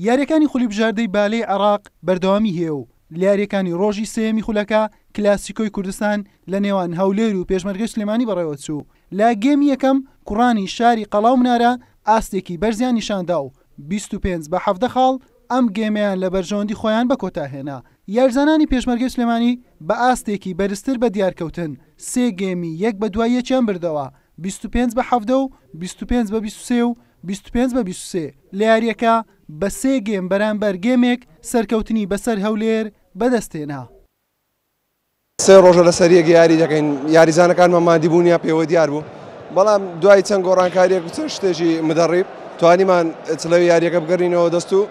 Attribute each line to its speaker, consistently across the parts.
Speaker 1: یارییەکانی خولی بژاردەی بالەی عێراق بەردەوامی هەیە و لە یارییەکانی رۆژی سێیەمی خولەکە کلاسیکۆی کوردستان لە نێوان هەولێر و پێشمەرگەی سلێمانی بەڕێوەچوو. لە گێمی یەکەم کوڕانی شاری قەڵا و منارە ئاستێکی بەرزیان نیشاندا و 25 بە 17 خاڵ ئەم گێمەیان لە بەرژەوەندی خۆیان بە کۆتا هێنا. یاریزانانی پێشمەرگەی سلێمانی بە ئاستێکی بەرزتر بە دیارکەوتن سێ گێمی یەک بە دوای یەکیان بردەوە 25 بە 17 و 25 بە 23 و 25 بە 23 لە یارییەکە بە سێ گێم بەرامبەر گێمێک سەرکەوتنی بەسەر هەولێر بەدەستهێنا.
Speaker 2: سێ ڕۆژە لەسەر یەک یاری دەکەین، یاریزانەکانمان ماندیبوونیان پێوە دیار بوو، بەڵام دوای چەند گۆڕانکارییەک و چەند شتێکی مدەڕیب توانیمان چڵەوی یارییەکە بگەڕینەوە دەست و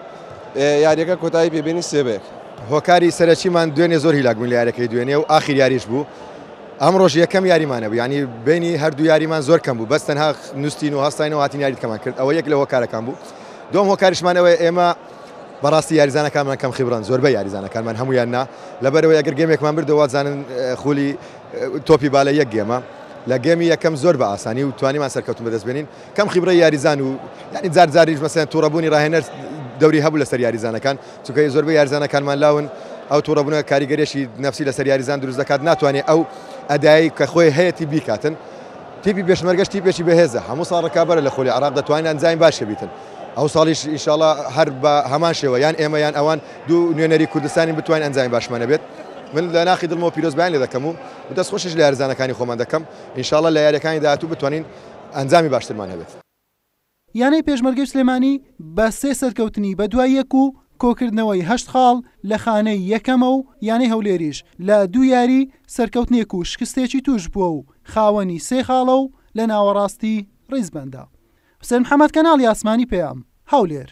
Speaker 2: یارییەکە کۆتایی پێبێنین سێ بە یەک.
Speaker 3: هۆکاری سەرەکیمان دوێنێ زۆر هیلاک بووین لە یاریەکەی دوێنێ و ئاخیر یاریش بوو ئەمڕۆش یەکەم یاریمانە بوو یانی بینی هەردوو یاریمان زۆر کەم بوو بەس تەنها نووسین و هەستاینەوە هاتین یاریکەمان کرد ئەوە یەک لە هۆکارەکان بوو دوم هۆکاریشمان ئەوەیە ئێمە بەڕاستی یاریزانەکانمان کەم خیبران زۆربەی یاریزانەکانمان هەمویان نا لەبەرەوەی ئەگەر گێمێکمان بردەوە وازانن خولی تۆپی بالە یەک گێمە لە گێمی یەکەم زۆر بە ئاسانی و توانیمان سەرکەوتن بەدەست بێنین کەم خیبرەی یاریزان و یعنی جار جاریش مەسەن تووڕەبوونی ڕاهێنەر دەوری هەبوو لەسەر یاریزانەکان چونکە زۆربەی یاریزانەکانمان لاون ئەو تووڕەبوونە کاریگەرێکی نەفسی لەسەر یاریزان دروست دەکات ناتوانێت ئەو ئەدای کە خۆی هەیەتی بیکاتن تیپی پێشمەرگەش تیپێکی بەهێزە هەموو ساڵ ڕکابەرە لە خولی عێراق دەتوانین ئەنجامی باشی بیتن ئەو ساڵیش ئینشاڵا هەر بە هەمان شێوە یان ئێمە یان ئەوان دوو نوێنەری کوردستانین بتوانین ئەنجامی باشمان هەبێت من لە ناخی دڵمەوە پیرۆزبایان لێ دەکەم و دەست خۆشیش لە یاریزانەکانی خۆمان دەکەم ئینشاڵا لە یاریەکانی داهاتوو بتوانین ئەنجامی باشترمان هەبێت.
Speaker 1: یانەی پێشمەرگەی سلێمانی بە سێ سەرکەوتنی بەدوای یەک و کۆکردنەوەی هەشت خاڵ لە خانەی یەکەمە و یانەی هەولێریش لە دوو یاری سەرکەوتنێک و شکستێکی تووشبووە و خاوەنی سێ خاڵە و لە ناوەڕاستی ریزبەندە. حوسێن محەمەد کەناڵی ئاسمانی پەیام، هەولێر.